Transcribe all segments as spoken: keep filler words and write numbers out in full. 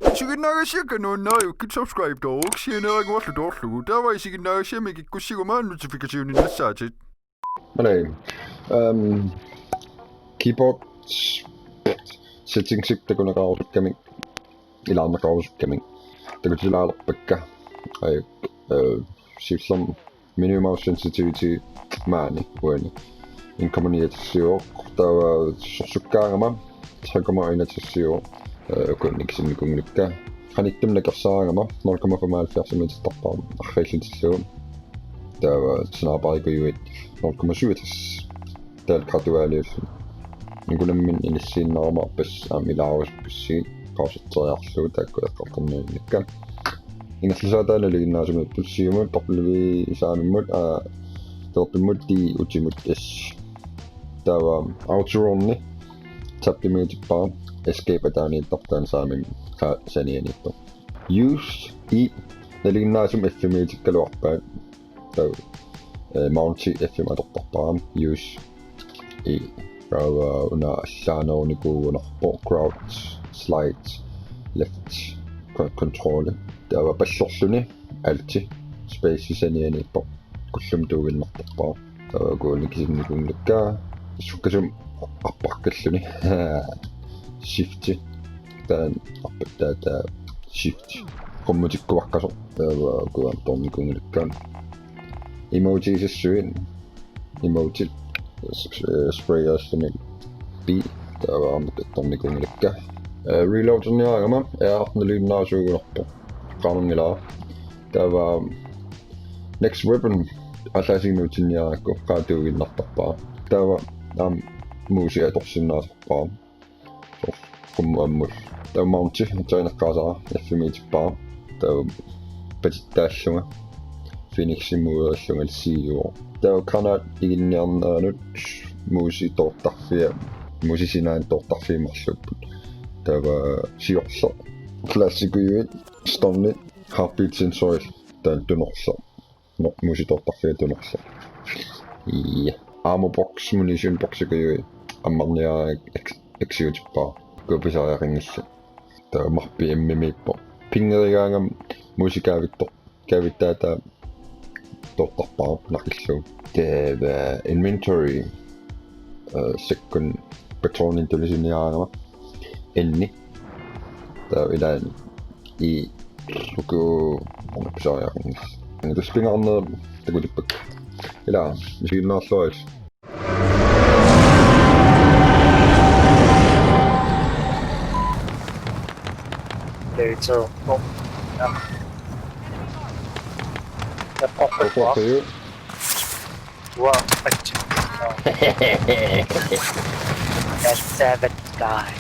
Isiginnaagassiakka nuannariukkit subscribe-tooruk sianeeraguarlu toorlugu. Taava isiginnaagassiami kikkussiguma notification-innassaatit. Malai. Ehm, keyboard settings-ip takuneqarusukkamik, ilaarneqarusukkamik takutilaalerpakka. Ai, eh, siullermik minimum mouse sensitivity maani uani en komma ni-atissiivoq, taava sorsukkaangama tre komma en-atissiivoq, eh, uku nikisinnikuunngilakka. Qanittumi nakersaraangama nul komma femoghalvfjerds-imiitittarpara arriillutillugu. Taava sniperikujuit nul komma syvogtres. Taava gradualiulluni. Nungunammineq inissiinnaruma, pas aamma ilaarusukkussigit qauserteriarlugu taakku eqqartorniunnikka. Ingerlasaataanut nalinginnaasumut Siumut, W saamimmut, aa, W-mut, D ultimut, S. Taava outrunni tab-imiitippara, escape ataaniittarpara taanna saamimmi qaa sanianiippoq. Use E nalinginnaasumut F-imiitikkaluarpaat. Taava, eh, mounti F-imut atortarpara. Use E. Taava una allaanerunikuugunarpoq crouch, slide, left, co-, control. Taava pallorluni alt, space sanianiippoq. Kullumut tuuginnartarpara. Taava uku nikisinnikuunngilakka. Sukkasumik arpaqqilluni. Shift. Taanna arpattaa taava shift. Qummutikkuaqqasoq. Taava uku aamma toornikuunngilakka. Emoji-sissuit. Emoji-t s-, s-, sprayeerluni B. Taava aamma toornikuunngilakka. Eh, reload-erniaraangama, eh, nalinginnaasuugunarpoq. Qaangerngilaa. Taava next weapon aallaasigut nuutsinniarakku qaa tuuginnartarpara. Taava aamma muusi atorsinnaasarpara. Soorlu qummut ammut. Taava mounti taava eqqaasara F-imiitippara. Taava patittaallunga Phoenix-imuullunga siiuvoq. Taava granat iginniarneranut muusi toortarfia, muusi sinaanut toortarfiit marluupput. Taava siorleq, flashikujuit, stunit, heartbeat sensorit taanna tunorleq. No, muusi toortarfia tunorleq. Ja. Ammo box, munition boxikujuit ammarniaraangat ek-, eksiutippara. Uku pisariaqanngillat. Taava marpip M-imiippoq. Pingerigaangama muusi kaavittor-, kaavittaataa toortarpara naqillugu. Taava inventory, eh, sakkut patroninik tulisiniaraangama. N-i. Taava ilaanni E, uku, una pisariaqanngillat. Tassa pingaarnerit takutippakka. Ila, isiginnaarluarisi. Later. Oh. Ja. Ja, fuck, fuck, fuck. Oqorfiu. Wow, that's seven guy.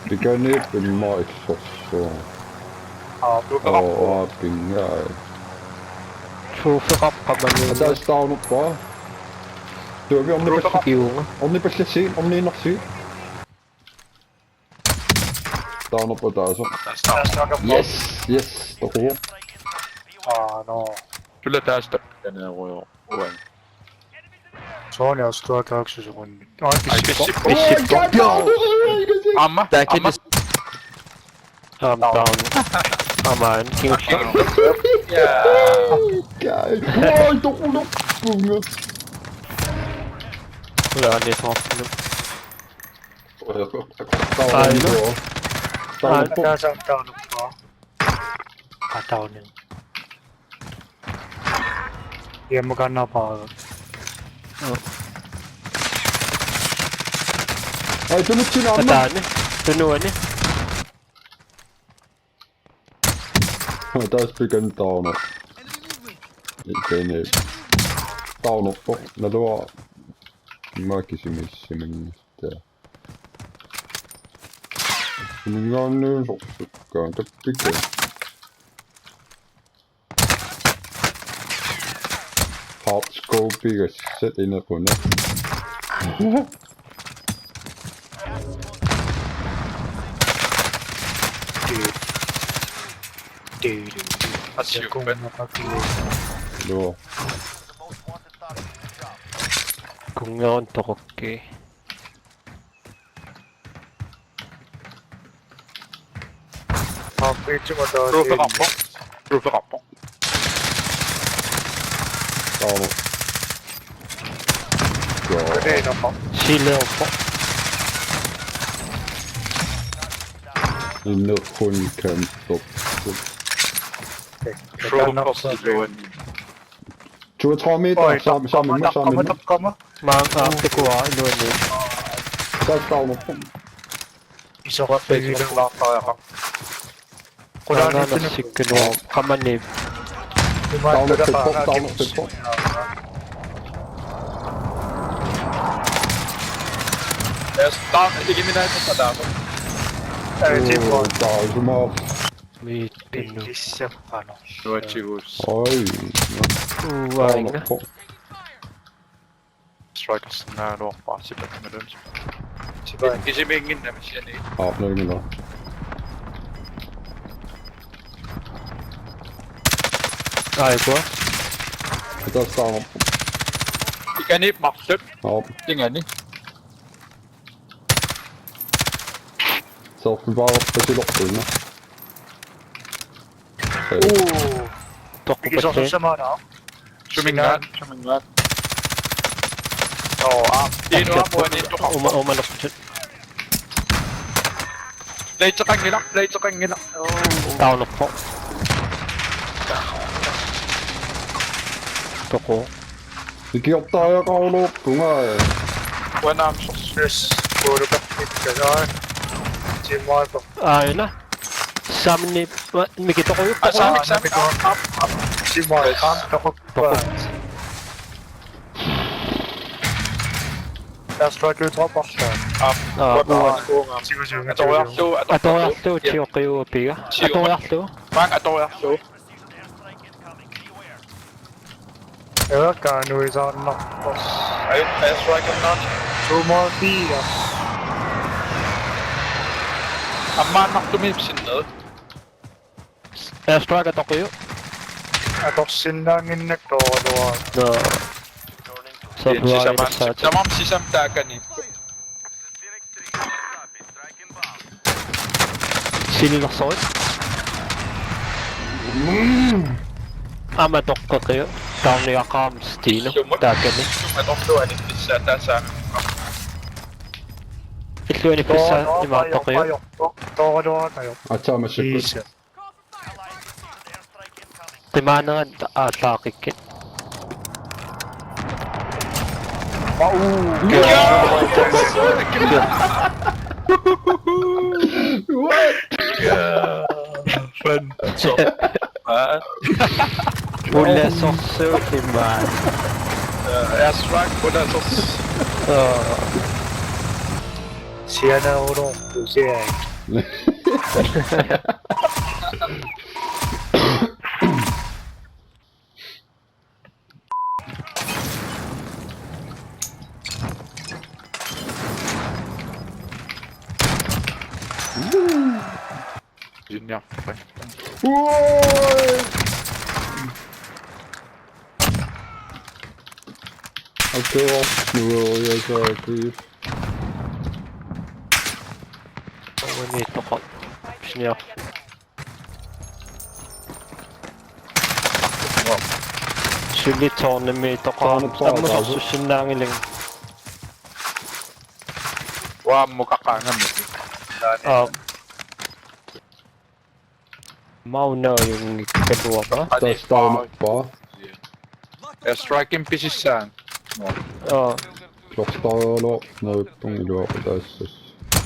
Pikanip imma illersuaq. Aa, blue. Oo, aa, pingai. Suuffeqarpamani. Ataasiinnarpara. Tuavi ornipallassi. Iunga. Ornipallassi, orniinnarsi. Taarnerpoq ataaseq. Yes, yes, toquvoq. Ah, no. Tula taas tappaneerujoq. Uan. Soorlu astuakkaaksusugunni. Ai, pissippoq. Pissippoq. Aamma. Taakini. Aamma down. Aamma, kingussi. Jaa. Kai. Oi, toquloq. Punga. Ulla, det är så. Ai, no. Taarnerpoq. Taarnerpoq. Atauni. Iammakanna paara. Ai, tunutsinni aamma. Ataani. Tunuani. Ai, taas pikan taarneq. Ikene. Taarnerpoq. Naluara. Immaqa kisimiissimanngitta. Mingaanniisorsukkaa tappike. Hardcore pigassat inequnaq. Dude. Dude. Joo. Kunngerup toqukkii. Aappiitsumut taava. Roofeqarpoq. Roofeqarpoq. Taama. Joo. Kaniinapa. Sileerpoq. Innerhun kan top. Roofeqarpoq. Toogtredive meter. Oi, saam-, saam-, taqqama, saam-, taqqama, taqqama. Maanga aappakkut iluani. Taas taunuppoq. Isoqarpigilaartariaqarpoq. Qulaaniittunut. Maanga sikkaluaq qamani. Taunuppoq, taunuppoq. Yes, taun, eliminator taava. Uu, taava suma. Miittinu. Pissaqqano. Nuatsigus. Oi. Uainga. Taunuppoq. Strikers naaluarpaa sipat nalun. Sipai. Kisimiinginnami siani. Aap, nalunngilaq. Ai, kua. Taas taunuppoq. Ikani marluk. Aap. Ingani. Soorlu paarpasilerpunna. Uu. Toqqupassi. Ikisorsussamaana. Suminngaat, suminngaat. Joo, aa. Inuamuani toqquppa. Uma-, umanerput. Plateqanngilaq, plateqanngilaq. Taunuppoq. Toqu. Ikiortariaqaraluarpunga. Uanga aamma sorsuus. Kuulukakkikkasaa. Timaatoq. Aina. Samni, va-, Miki toqu. Aa, Sammi, Sammi. Aap, aap, aap. Timaatoq. Aap, toqu. Toqu. Airstrike utoqqarpoq. Aap, aa, uanga. Uanga. Sivu, sivu, sivu. Atoriarlugu, atoriarlugu. Atoriarlugu, tioqiupiga. Sivu. Atoriarlugu. Maanga atoriarlugu. Eva kanuisaannarpoq. Aju, airstrike-ernaat. Two more feet. Ammaannartumik sinnerit. Airstrike atoqqiuk. Atorsinnaannginnakkit tooraluarpara. Nå. Sisamaat, sisamaat taakani. Silinnersorit. Aamma toqqeqqiuk. Taarniaqaam Stino. Taakani. Sumut atorlugu aniffissaa taasaami. Illuani pissa imaattoqiuk. Tooraluarpara. Aatsaammassuk. Iisa. Qimaanerat aallaaqikkit. What? Fun. What? Pulasorsuusimmaat. Airstrike pulasorsuusimmaat. Sianeruloorpoq, sianeruloorpoq. Junior. Woi! Atua, nueria saatiif. Uani toqoq. Senior. Suli tårnimi toqoq. Tårnimi toqoq. Ammusorsussinnaanngilanga. Uanga ammukaqaangami. Aa. Mauna junngikkaluarpara. Tassa taanna. Airstrike-imik pisissaanga. Aa. Lortaalo noippunga iluaqutaassasoq.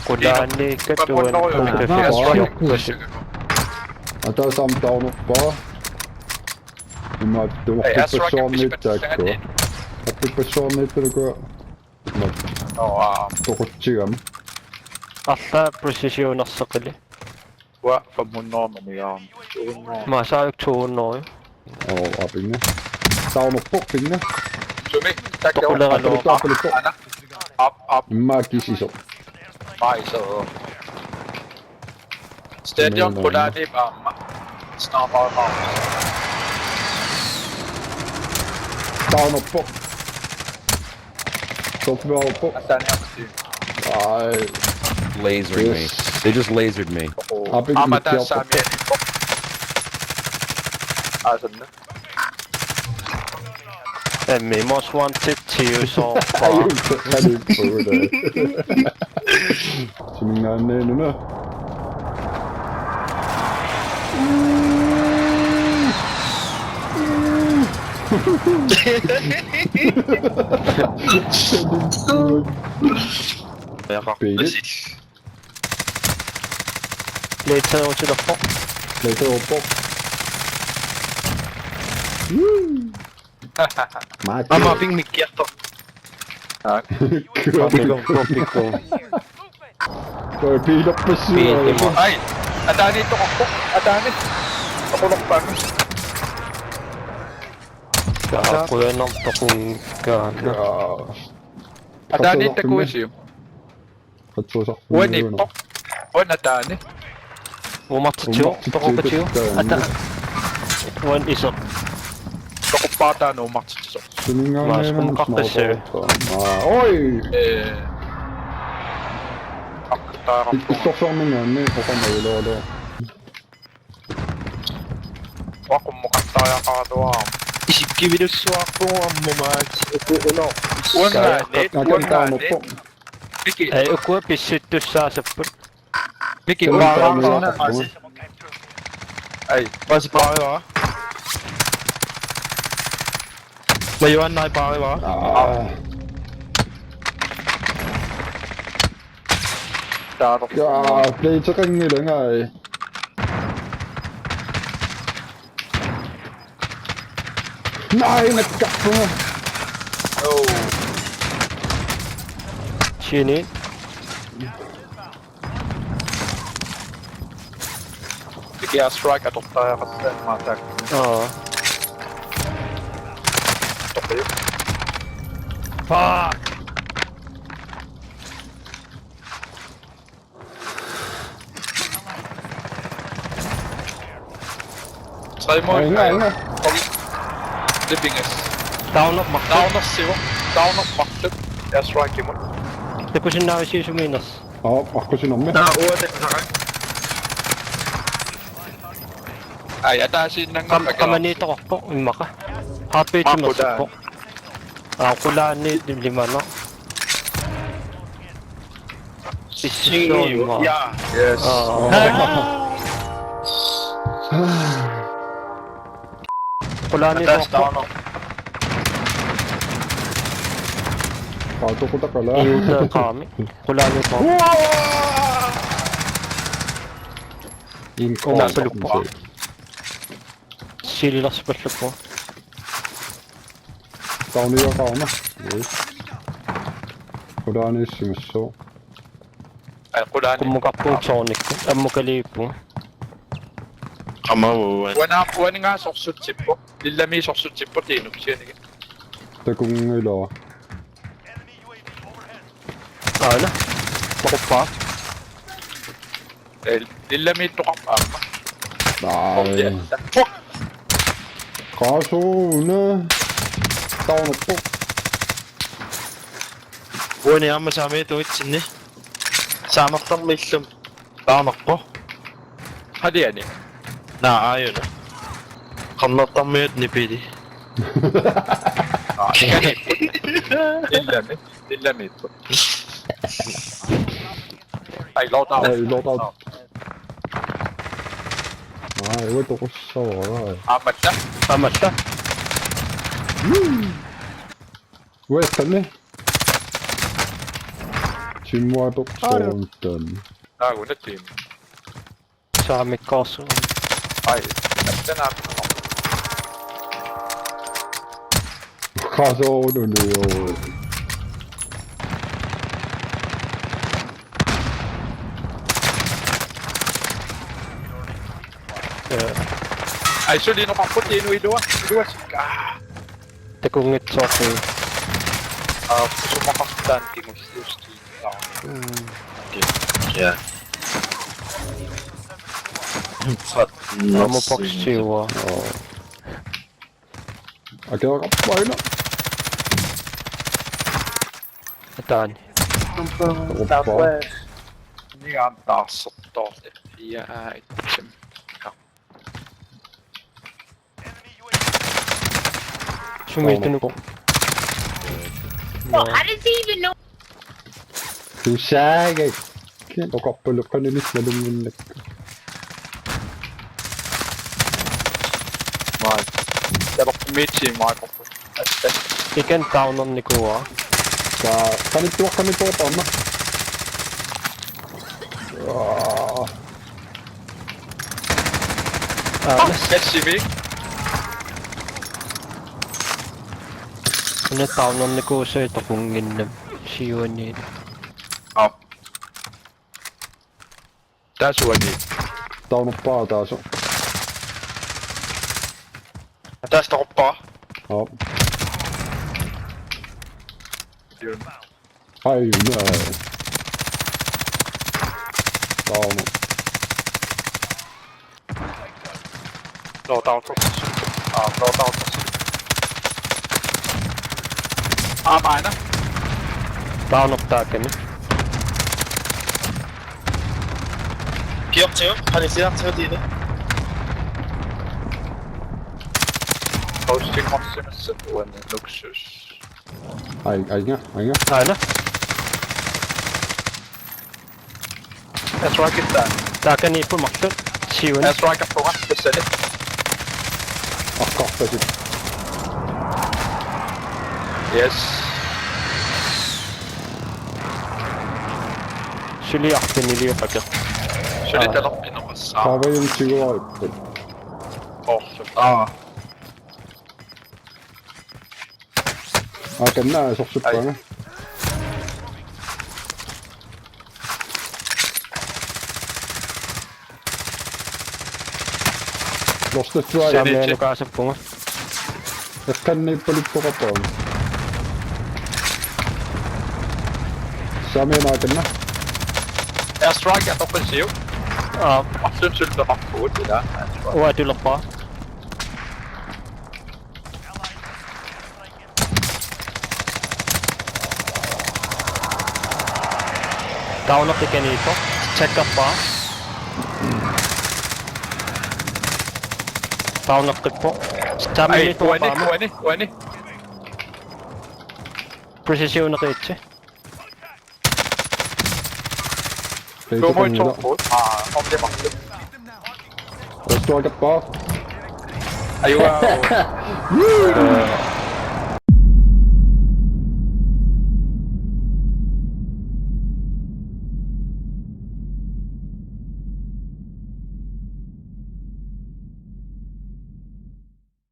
Qulaaniikkat uani. Airstrike-imik pisissaanga. Ataaseq aamma taanerpaa. Imaattoq. Ei, airstrike-imik pisissaanga. Aqqipassuarniittalugu. Nå, aa. Toqutsigami. Arlaat precisionersoqili. Uanga fem hundrede nummer. Masaajuk to hundrede. Oo, aap, pinga. Taanerpoq, pinga. Sumi, takkua. Toquleraluaq. Aap, aap. Immaqa kisisoq. Pai, so. Stadion qulaani aamma. Snapper aamma. Taanerpoq. Toppiarpoq. Ataaniarsi. Ai. Lasering me. Yes. They just lasered me. Aamma taassaami. Aasanna. Emmi most wanted tiusoorpara. Ajuukkaliippugut. Suminngaanniit una. Piilit. Leitseerutilerpoq. Leitseerpoq. Maaki. Aamma pingmikkiartoq. Kuapikku. Kuapikku. Toi piilerpassuit. Piilerpassuit. Ai, ataani toqorpoq, ataani. Toqorpaanga. Kujanartoqungaana. Ataani takuisiuk. Uaniippoq. Uani ataani. Umartitsiu, toqorpatsiu. Ata. Uani isoq. Toqorpaataani umartitsisoq. Maas, qummukarpassuit. Oi! Ee. Aqqaarpunga. Issorsorningaanni oqarneruloorlunga. Uanga qummukartariaqaraluarama. Isikkivilussuarpugut aamma maat. Uku uno. Uangaanniit, Akan uangaanniit. Taarnerpoq. Piki. Ei, ukua pissuttussaasapput. Piki, Taarnerpoq. uangaanniit. Ai, pasi paariva. Majuannai paariva. Aa. Taarnerpoq. Ja, play til ringen i længere af. Nej, man kan få mig. Oh. Shinii. Piki air strike atortariaqarta maataak. Aa. Toqiu. Fuck. Tre mål. Ej, nej, nej. Kom. Det binges. Down up, Mark. Down og siver. Down og Mark. Air strike imod. Takusinnaaviuk siumut? Aa, aqqusinermi. Naa, uatak sarak. Ai, ataasiinnannguaq. Qam-, qamaniittoqarpoq immaqa. Heartbeat. Maa, qulaani. Massippoq. Aa, qulaani limanaq. Sississuunngua. Ja. Yes. Aa. Qulaani. Ataasiinnannguaq. Qaatoqutaqalaa. Iuta qaami. Qulaani qaami. En Oma kort saluppoq. Samsø. Siililarsipallappoq. Tauniaqarama. Yes. Qulaaniissimassooq. Ai, qulaani. Qummukarpugut soorunami. Ammukaliippugut. Qamavua. Uana-, uaninngaanniit sorsutsippoq. Lillamiit sorsutsippoq Tiinuk sianigi. Takunngilara. Aana. Toquppaa. Eh, Lillamiittoqarpoq aamma. Nej. Fuck! Qaasuuna. Taarnerpoq. Uani aamma saamiata tuitsinni. Saamertarmiillum. Taarnerpoq. Hadiani. Naa, aajuna. Qernertarmiut nipili. Lillami. Lillamiippoq. Ai, loadout. Ai, loadout. Ai, uatoqussaavara. Aammatta. Aammatta. Uattanni. Timuatoq soorunami. Taaguna tiimi. Saamikkoorsuaq. Ai, taanna. Qaasuuna jo. Eh, Ai, suli noqarpoq Tiinuk ilua. Ilua sikka. Ah. Takunngitsoorput. Ah, sumaqartaan kingussiusti. Ja. Fat. Aamma boksiua. Akeeraqarpoq aina. Ataani. Oquppa. Iga taarsertoorte. Ja, itsem. Sumiitunut. Well, how does he even know? Tusaaga. Kien oqarpaluk qanillit nalunnginnakku. Mai. Talerpummiitsi Microsoft. Asta. Ikan downernikuuara. Taa qanittuaqqamik poorpaamma. Aa, Aana. Kassimi. Una downernikuusai toqunnginnami. Siuaniit. Aa. Taava suani. Downnerpara taasoq. Taava toquppara. Aap. Ai, no. Down. Nå, down. Aa, nå, down. Aap, aana. Downnertaakani. Kiortiu, qanisiartiutiini. Hosting opsimassat uani luksus. Ai, ainga, ainga. Aana. Airstrike taanna. Taakaniippoq marluk. Siuani. Airstrike taanna tassani. Aqqarpatit. Yes. Suli arfiniliuppakka. Suli talerpineqassaaq. Qaavajun tiguarippat. Orsu. Aa. Aa, kanna sorsuppanga. Lost the strike. Sani. Saamianukaasappunga. Eqqanniippaluttoqarpoq. Saamianaakanna. Airstrike atoqqisiuk. Aa, Arsun sultamarpugut ila. uanga tulerpara. Downnerpara ikaniippoq. Checkerpara. Downnerpara. Ai, Saamianiit uani, tulerpara. Uani, uani. Precisioneqitsi. Tuumut torput. Aa, om det var. Restaurantippa. Ajua.